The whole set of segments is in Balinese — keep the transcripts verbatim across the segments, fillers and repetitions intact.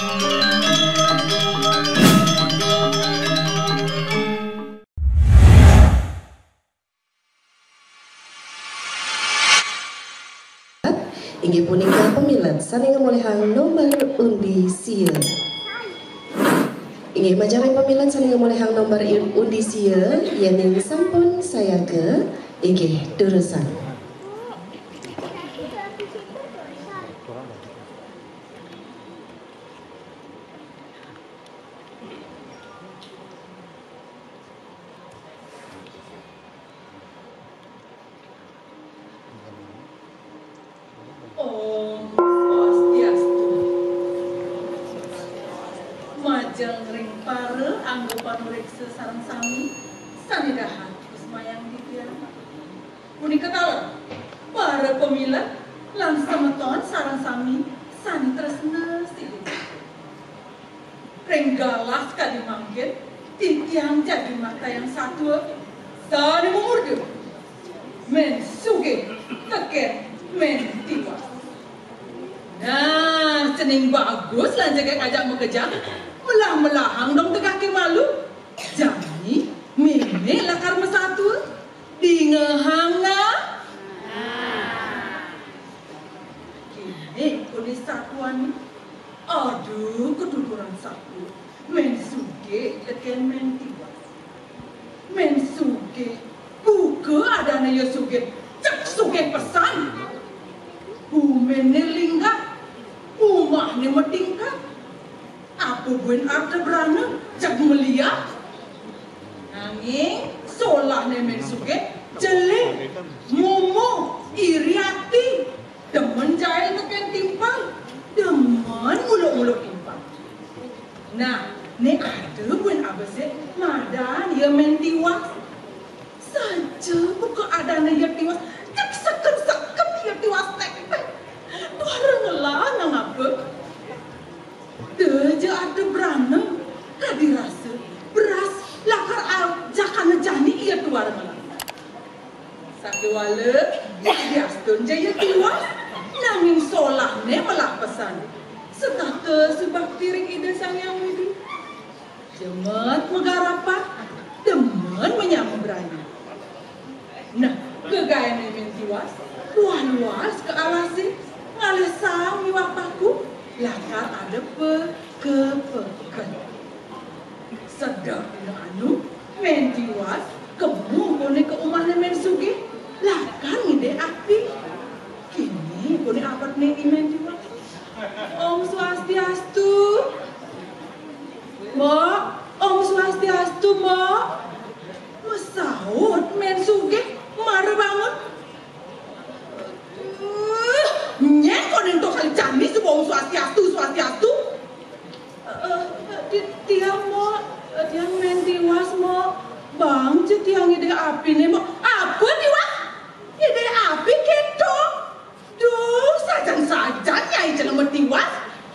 Inggih punika pamilet sané ngamolihang nomor undi sia. Inggih majeng ring pamilet sané ngamolihang nomor i-, undi sia, yéning sampun sayaga, inggih durusang. Om Swastiastu. Majeng ring para angga panuréksa sareng sami, sané dahat kusumayang titiang. Punika taler, para pamilet lan semeton sareng sami sané tresna silih. Ring galah kadi mangkin, titiang jagi maktayang satua sané mamurda Mén Sugih tekén Mén Tiwas. Nah, cening bagus lan jegég ajak makejang, melah-melahang dong tegake malu. Jani mémé lakar masatua, dingehang nah. Kéné koné satuané. Aduh, ketuturan satua. Mén Sugih tekén Mén Tiwas. Mén Sugih, buka adané ia sugih, cek sugih pesan. Buminé linggah, umahné matingkat. Apa buin arta brana, cek meliak. Nanging solahné Mén Sugih, jelé, momo, iri ati. Demen jail tekén timpal, demen nguluk-nguluk timpal. Nah, né ada buin abesik madan ia Mén Tiwas. Saja buka adané ia Tiwas, cek seken-seken ia Tiwas tektek. Tuara ngelah nang apa? Da ja ada brana, kadi rasa beras lakar ajakana jani ia Tuara ngelah. Sakéwala, diastun ja ia Tiwas, nanging solahné melah pesan. Setata subakti ring Ida Sang Hyang Widhi. Jemet magarapan, demen manyama braya. Nah, gegaéné Mén Tiwas, luas-luas ka alasé, ngalih saang miwah paku, lakar ada pa-, ka-, peken. Sedek dina anu, Mén Tiwas kemu koné ka umahné Mén Sugih, lakar ngidih api. Kéné koné abetné I Mén Tiwas. Om Swastiastu. Mbok, Om Swastiastu, Mbok. Masaut Mén Sugih, mara bangun. Aduh, nyén koné ento kali jani suba Om Swastiastu, Swastiastu. Eh, eh, ti-, tiang, Mbok, eh, tiang Mén Tiwas, Mbok. Bang ja tiang ngidih apiné, Mbok. Apa, Tiwas? Ngidih api kéto? Duh, sajan-sajan Nyai jelema tiwas,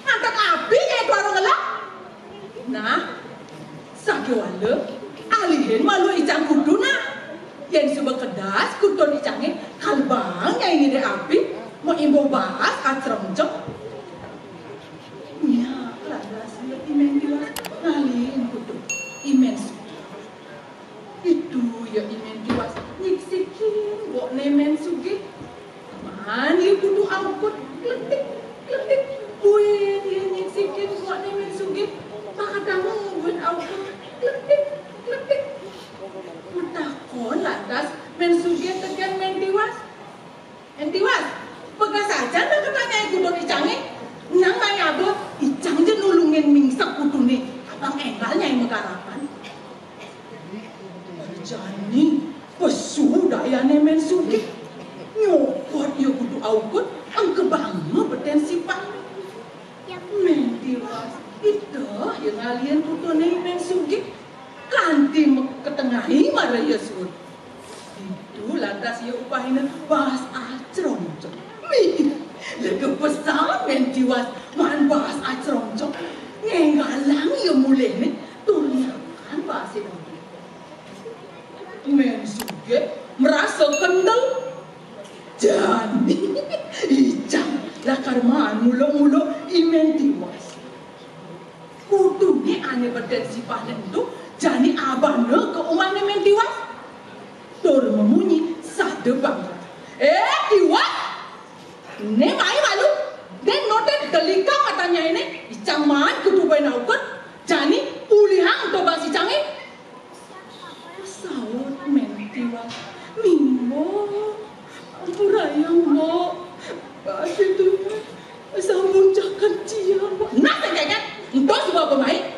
ngantek api Nyai Tuara ngelah. Nah, sakéwala, alihin malu icang kutu, nah. Yén suba kedas kutun icangé, kalebang Nyai ngidih api, maimbuh baas acrongcong. Nya, lantas ia I Mén Tiwas ngalihin kutu I Mén Sugih. Ditu ia I Mén Tiwas nyiksikin bokné Mén Sugih. Maan ia kutu aukud, kletik, kletik. Buin ia nyiksikin bokné Mén Sugih, pakadang buin aukud, kletik, kletik. Matakon lantas Mén Sugih tekén Mén Tiwas. Mén Tiwas, pegeh sajan dong katanya kutun icangé. Nang mai aba, icang ja nulungin mingsek kutuné, apang énggal Nyai magarapan. Jani, pesu dayané Mén Sugih. Nyokot ia kutu aukud, engkebanga betén sipatné. Mén Tiwas, iteh ia ngalihin kutuné Mén Sugih. Kanti mek-, katengahin mara ia suud. Ditu lantas ia upahina baas acrongcong. Mih, lega pesan Mén Tiwas maan baas acrongcong. Ngénggalang ia mulihné tur nyakan baasé dogén. Mén Sugih marasa kendel. Jani, icang lakar maan nguluk-nguluk I Mén Tiwas. Beten sipahné ento, jani abana ka umahné Mén Tiwas. Tur mamunyi sada pangkat. "Eh, Tiwas! Né mai malu, dén noté delikang matan nyainé, icang maan kudu buin aukud, jani ulihang ento baas icangé." Saut Mén Tiwas, "Mimbo, ampurayang, Mbok. Baas ento sampun jagat cai." "Nah, sing kéngkén, ento suba aba mai.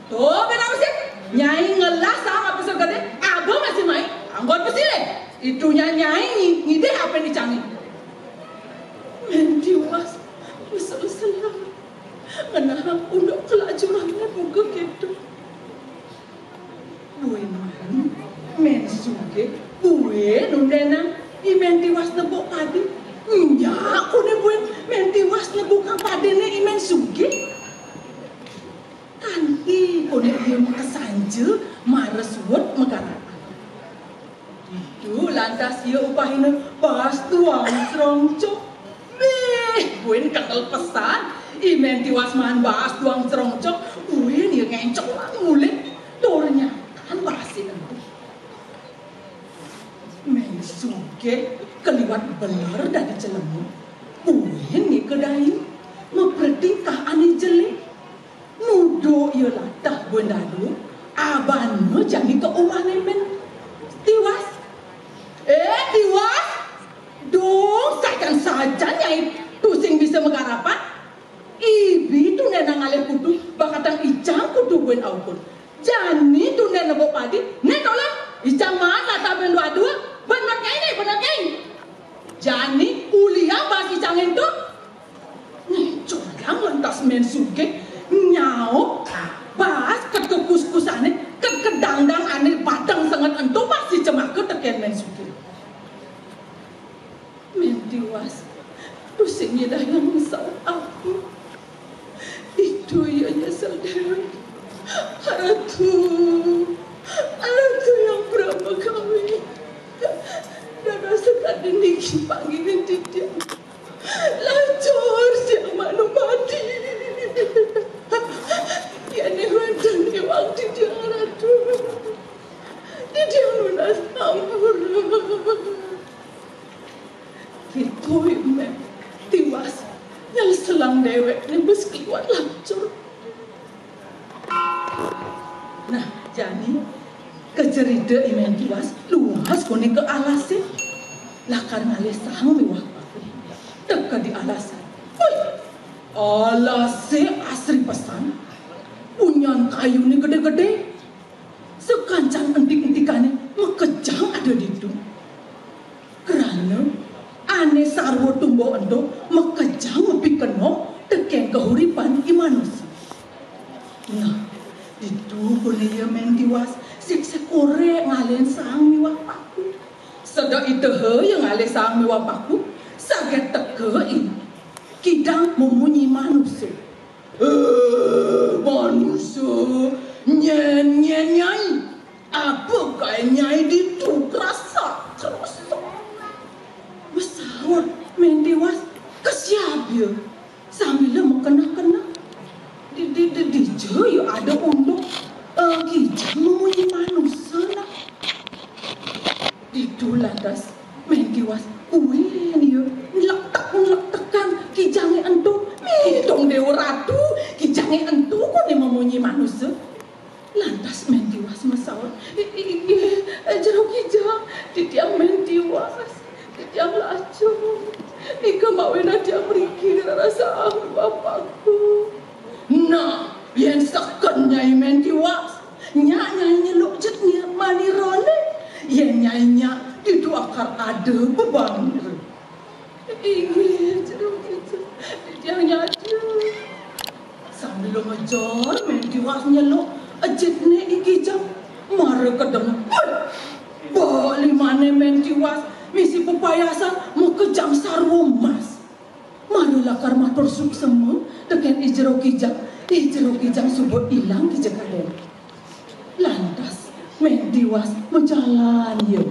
Tuh, benar sih. Nyai ngelah saang apisel gedé, aba masih mai. Anggon pesilih. Itunya nyai ngi-, ngidih apin icangé." Mén Tiwas, mesel-meselan. Ngenahang unduk kelajuran muka kéto. Buin malu, Mén Sugih, buin nundénang I Mén Tiwas nebuk padi. Nyak koné buin Mén Tiwas nebukang padiné I Mén Sugih. Kanti koné ia makasanja mara suud magarapan. Ditu lantas ia upahina baas duang crongcok. Béh, buin kendel pesan. I Mén Tiwas maan baas duang crongcok, buin ia ngéncolang mulih. Tur nyakan baasé ento. Mén Sugih kaliwat beler dadi celemuk. Buin ngiked ayu, mapretingkah ané jelé. Nuduh ia latah buin dadua, abana jani ka umahné Mén Tiwas. "Eh, Tiwas! Dong sajan-sajan nyai tusing bisa magarapan. Ibi tundénang ngalih kutu, bakatang icang kutu buin aukud. Jani tundén nebuk padi, né tolih, icang maan latah buin dadua, bener nyai né, bener nyai. Jani ulihang baas icangé ento." Ngéncolang lantas Mén Sugih nyaup baas ked kekuskusané, ked kedangdangané batang senget ento masih cemaka tekén Mén Sugih. Mén Tiwas tusing nyidayang saut apa. Ditu ia nyesel déwék. "Ratu, Ratu Hyang Brahma Kawi, dados sakadi niki panggihin titiang. Lacur tiang manumadi. Yén wénten iwang titiang, Ratu, titiang nunas ampura." Ditu Mén Tiwas nyelselang déwék nembus kaliwat lacur. Nah, jani kacerita I Mén Tiwas luas koné ka alasé. Lakar ngalih saang miwah paku. Teka di alasé. Wih, alasé asri pesan. Punyan kayuné gedé-gedé. Sakancan entik-entikané makejang ada ditu. Krana ané sarwa tumbuh ento makejang mapikenoh tekén kahuripan i manusa. Nah, ditu koné ia Mén Tiwas, sik-sik korék ngalihin saang miwah paku. Sedek iteha ia ngalih saang miwah paku, saget teka ia. Kidang mamunyi manusa. "Eh, manusa, nyén-nyén nyai? Apa gaén nyai ditu krasak-krosok?" Masaut Mén Tiwas, "Kesiab ia?" Sambilé makeneh-keneh. Di, di, di, dija ia ada unduk, eh, kijang mamunyi manusa, nah. Ditu lantas Mén Tiwas, uin ia nlektek-nlektekang kijangé ento. Mitung Déwa Ratu, kijangé ento koné mamunyi manusa. Lantas Mén Tiwas masaut, "I-, inggih, eh, Jero Kijang, titiang Mén Tiwas, titiang lacur. Nika mawinan tiang mriki ngrereh saang miwah paku." Nah, yén seken Nyai Mén Tiwas, nyak Nyai nyeluk jit ni-, mani roné. Yén Nyai nyak, ditu akar ada bebaang. Inggih, Jero Kijang, titiang nyak. Sambil ngejar, Mén Tiwas nyeluk jitné I Kijang. Mara kedenget, bek limané Mén Tiwas misi pepayasan makejang sarwa emas. Mara lakar matur suksema tekén I Jero Kijang, I Jero Kijang suba ilang kija kadén. Lantas Mén Tiwas majalan ia.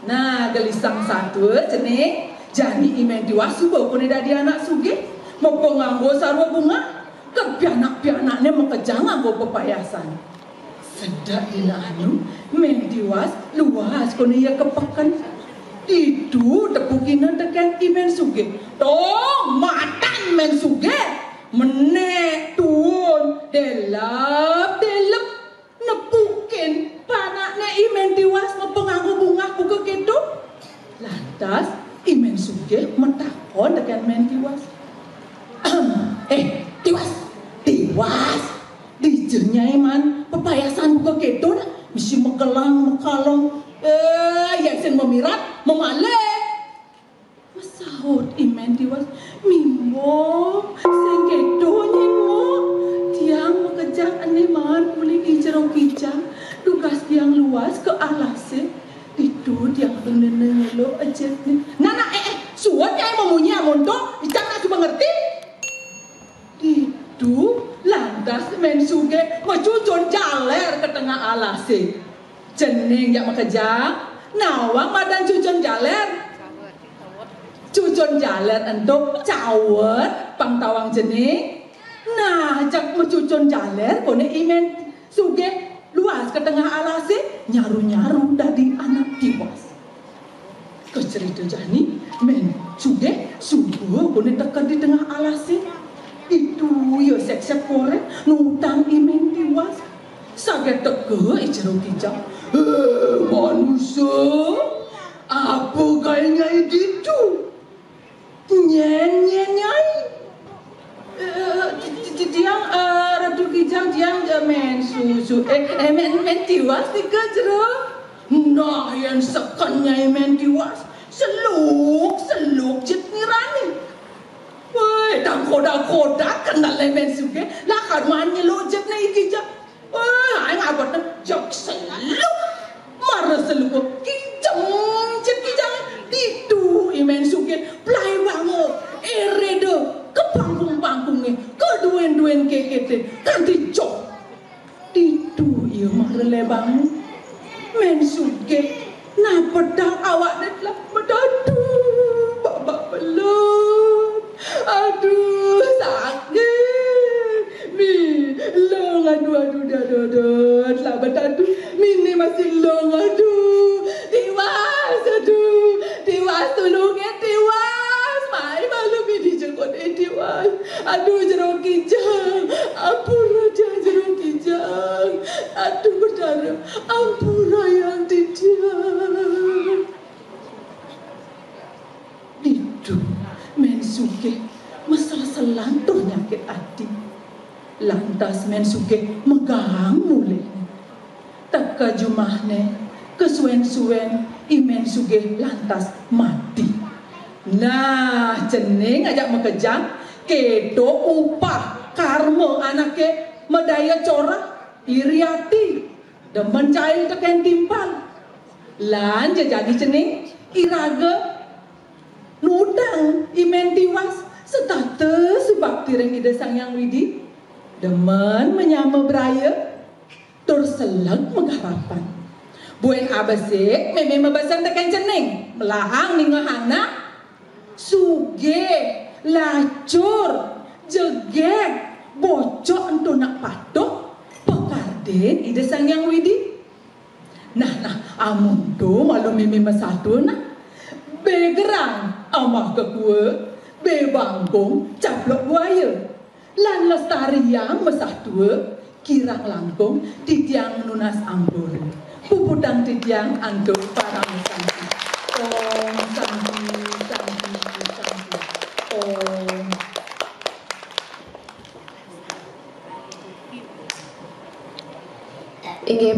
Nah, gelisang satua cening, jani I Mén Tiwas suba koné dadi anak sugih, mapanganggo sarwa bungah, ké pianak-pianakné Jang nganggo pepayasan. Sedek dina anu, Mén Tiwas luas koné ia ka peken. Ditu tepukina tekén I Mén Sugih. Tong matan Mén Sugih. Menék tuun, delep-delep. Nepukin panakné I Mén Tiwas ngepenganggo bungah buka kéto. Lantas I Mén Sugih matakon tekén Mén Tiwas. "Eh, Tiwas, Tiwas. Dija nyai maan pepayasan buka kéto nak? Misi makelang, makalong. Eh, yén sing mamirat, mamalih." Masaut I Mén Tiwas, "Mimbo, sing kéto nyai, Mbo. Tiang makejang ené maan uli I Jero Kijang. Dugas tiang luas ka alasé. Ditu tiang tunas nyeluk ejepné." "Nah, nah, eh, eh, suud nyai mamunyi amonto, icang nak suba ngerti." Ditu lantas Mén Sugih macucun jalér ka tengah alasé. Cening jak makejang, nawang madan cucun jalér. Cucun jalér ento cawet pang tawang cening. Nah, jak macucun jalér koné I Mén Sugih luas ka tengah alasé, nyaru-nyaru dadi anak tiwas. Kacerita jani, Mén Sugih suba koné teka di tengah alasé. Ditu ia séksép korék nutang I Mén Tiwas. Saget teka I Jero Kijang. "Eh, manusa, apa gaé nyai ditu?" "Nyén, nyén, nyai?" "Eh, ti-, ti-, tiang, eh, Ratu Kijang, tiang, eh, Mén Susu, eh, eh, Mén, Mén Tiwas nika, Jero." "Nah, yén seken nyai Mén Tiwas, seluk, seluk jit nirani." Woi, tang kodak-kodak kenal Mén Sugih, lakar maan nyeluk jitné I Kijang. Wah, aing abotna jeg seluk. Mara seluk, kijang, jeg kijang. Ditu I Mén Sugih, plai banga, éréda, ka pangkung-pangkungé, ka duén-duén kékété, kanti joh. Ditu ia mara lé banga. Mén Sugih, nah pedang awakné telah bedadu, babak belud. Aduh, sakit. Mi, long, aduh, aduh, aduh, aduh, aduh, selamat, aduh. Mini masih long, aduh. Tiwas, aduh. Tiwas, tulungin, Tiwas. Mai malu mini jengkot, eh, Tiwas. Aduh, Jero Kijang. Ampura, Jero Kijang. Aduh, Betara. Ampura, Yang Titiang. Ditu, Mén Sugih masel-selan tur nyakit ati. Lantas Mén Sugih megang mulihné. Teka jumahné, kasuén-suén I Mén Sugih lantas mati. Nah, cening ajak makejang, kéto upah karma anaké madaya corah, iri ati, demen jail tekén timpal. Lan jejani cening, iraga nutang I Mén Tiwas, setata subakti ring Ida Sang Hyang Widhi, demen manyama braya, tur seleg magarapan. Buin abesik, mémé mabesen tekén cening, melahang ningehang nak, sugih, lacur, jegég, bocok ento nak patuh, pakardin Ida Sang Hyang Widhi. Nah, nah, amonto malu mémé masatua nah. Bé gerang, amah kekua, bé bangkung, caplok buaya. Lan lestariang masatua, kirang langkung, titiang nunas ampura. Puputang titiang antuk parama santi. Om Santi, Santi, Santi. Om. Inggih